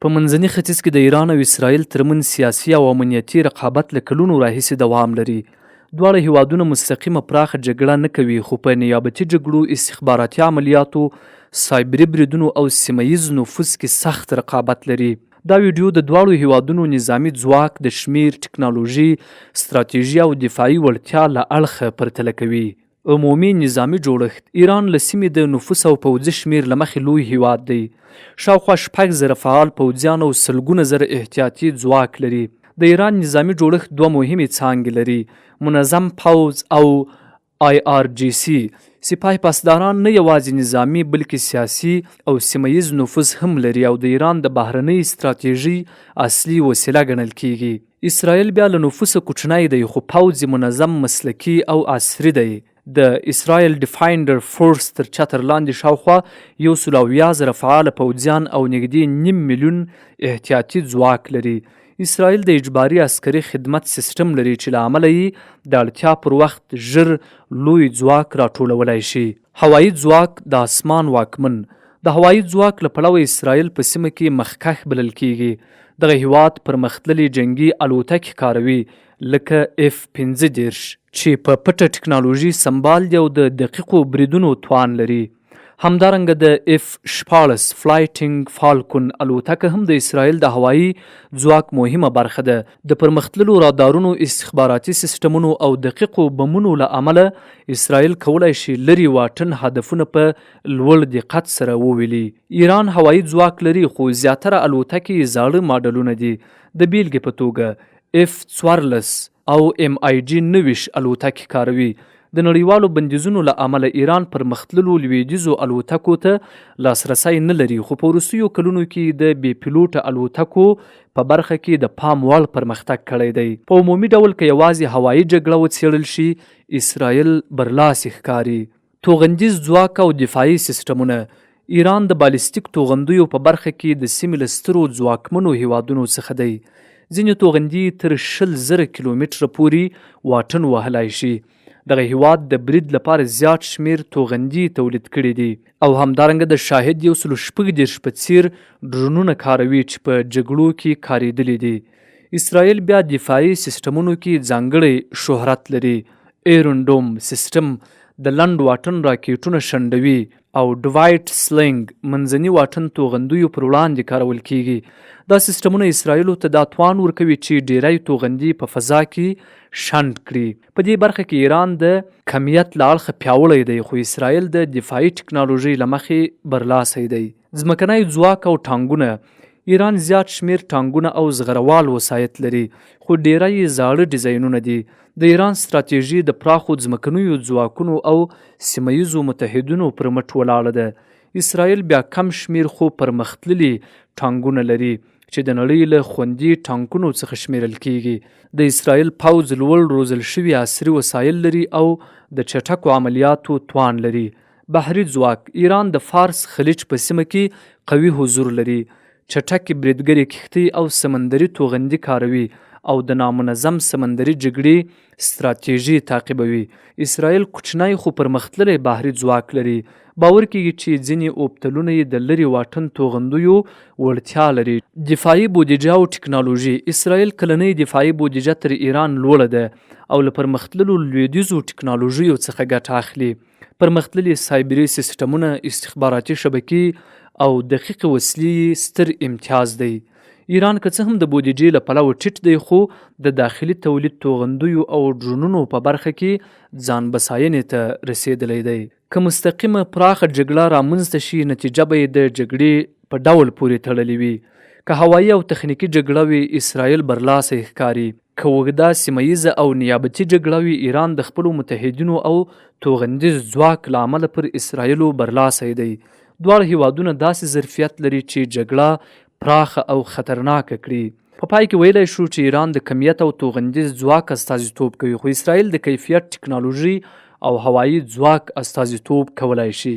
په منځني ختیځ کې د ایران او اسراییل ترمنځ سیاسي او امنیتي رقابت له کلونو راهیسې دوام لري. دواړه هېوادونه مستقیمه پراخه جګړه نه کوي، خو په نیابتي جګړو، استخباراتي عملیاتو، سایبري بریدونو او سیمه ییز نفوذ کې سخت رقابت لري. دا ویډیو د دواړو هېوادونو نظامي ځواک د شمېر، ټکنالوژي، ستراتیژي او دفاعي وړتیا له اړخه پرتله کوي. عمومي نظامي جوړښت، ایران له سیمې د نفوس او پوځي شمېر له مخې لوی هېواد دی. شاوخوا 6000 فعال پوځیان او سلګونه زره احتیاطي ځواک لري. د ایران نظامي جوړښت دوه مهمې څانګې لري، منظم پوځ او IRGC. سپاه پاسداران نه یوازې نظامي، بلکې سیاسي او سیمه ییز نفوذ هم لري او د ایران د بهرنۍ ستراتیژۍ اصلي وسیله ګڼل کېږي. اسراییل بیا له نفوسه کوچنی دی، خو پوځ یې منظم، مسلکي او عصري دی. د اسراییل ډیفاینډر فورس تر چتر لاندې شاوخوا 170,000 فعال پوځیان او نږدې نیم میلیون احتیاطي ځواک لري. اسراییل د اجباري عسکري خدمت سیسټم لري چې له امله یې د اړتیا پر وخت ژر لوی ځواک راټولولای شي. هوایي ځواک، د اسمان واکمن. د هوایي ځواک له پلوه اسراییل په سیمه کې مخکښ بلل کېږي. دغه هېواد پرمختللې جنګي الوتکې کاروي، لکه اف 35، چې په پټه ټکنالوژي سمبال دي او د دقیقو بریدونو توان لري. همدارنګه د اف 16 فلایټینګ فالکون الوتکه هم د اسراییل د هوایي ځواک مهمه برخه ده. د پرمختللو رادارونو، استخباراتي سیسټمونو او دقیقو بمونو له امله اسراییل کولای شي لرې واټن هدفونه په لوړ دقت سره وویلي. ایران هوایي ځواک لري، خو زیاتره الوتکې یې زاړه ماډلونه دي. د بېلګې په توګه، اف 14 او ایم آی جي 29 الوتکې کاروي. د نړیوالو بندیزونو له امله ایران پرمختللو لوېدیځو الوتکو ته لاسرسی نه لري، خو په وروستیو کلونو کې د بې پیلوټه الوتکو په برخه کې د پام وړ پرمختګ کړی دی. په عمومي ډول که یوازې هوایي جګړه وڅېړل شي، اسراییل برلاسی ښکاري. توغندیز ځواک او دفاعي سیسټمونه، ایران د بالیستیک توغندیو په برخه کې د سیمې له سترو ځواکمنو هېوادونو څخه دی. ځینې توغندي یې تر 20,000 کیلومتره پورې واټن وهلای شي. دغه هېواد د برید لپاره زیات شمېر توغندي تولید کړي دي او همدارنګه د شاهد 136 په څېر ډرونونه کاروي چې په جګړو کې کارېدلي دي. اسراییل بیا دفاعي سیسټمونو کې ځانګړی شهرت لري. ایرون ډوم سیسټم د لنډ واټن راکټونه شنډوي او ډوایټ سلینګ منځني واټن توغندیو پر وړاندې کارول کیږي. دا سیسټمونه اسراییلو ته دا توان ورکوي چې ډیری توغندي په فضا کې شنډ کړي. په دې برخه کې ایران د کمیت له اړخه پیاوړی دی، خو اسراییل د دفاعي ټکنالوژۍ له مخې برلاسی دی. ځمکنی ځواک او ټانګونه، ایران زیات شمېر ټانګونه او زغروال وسایط لري، خو ډېری یې زاړه ډیزاینونه دي. د ایران ستراتیژي د پراخو ځمکنیو ځواکونو او سیمه ییزو متحدینو پر مټ ولاړه ده. اسراییل بیا کم شمېر خو پرمختللي ټانګونه لري، چې د نړۍ له خوندي ټانکونو څخه شمېرل کېږي. د اسراییل پوځ لوړ روزل شوي عصري وسایل لري او د چټکو عملیاتو توان لري. بحري ځواک، ایران د فارس خلیج په سیمه کې قوي حضور لري، چټکې بریدګرې کښتۍ او سمندري توغندي کاروي او د نامنظم سمندري جګړې ستراتیژي تعقیبوي. اسراییل کوچنی خو پرمختللی بحري ځواک لري، باور کېږي چې ځینې اوبتلونه یې د لرې واټن توغندیو وړتیا لري. دفاعي بودیجه او ټکنالوژي، اسراییل کلنۍ دفاعي بودیجه تر ایران لوړه ده او له پرمختللو لوېدیځو ټکنالوژیو څخه ګټه اخلي. پرمختللي سایبري سیسټمونه، استخباراتي شبکې او دقیقې وسلې یې ستر امتیاز دی. ایران که څه هم د بودیجې له پلوه ټیټ دی، خو د داخلي تولید توغندیو او ډرونونو په برخه کې ځان بساینې ته رسېدلی دی. که مستقیمه پراخه جګړه رامنځته شي، نتیجه به یې د جګړې په ډول پورې تړلې وي. که هوایي او تخنیکي جګړه وي، اسراییل برلاسی ښکاري. که اوږده سیمه ییزه او نیابتي جګړه وي، ایران د خپلو متحدینو او توغندیز ځواک له امله پر اسراییلو برلاسی دی. دواړه هېوادونه داسې ظرفیت لري چې جګړه پراخه او خطرناکه کړي. په پای کې ویلی شو چې ایران د کمیت او توغندیز ځواک استازیتوب کوي، خو اسراییل د کیفیت، ټکنالوژۍ او هوایي ځواک استازیتوب کولای شي.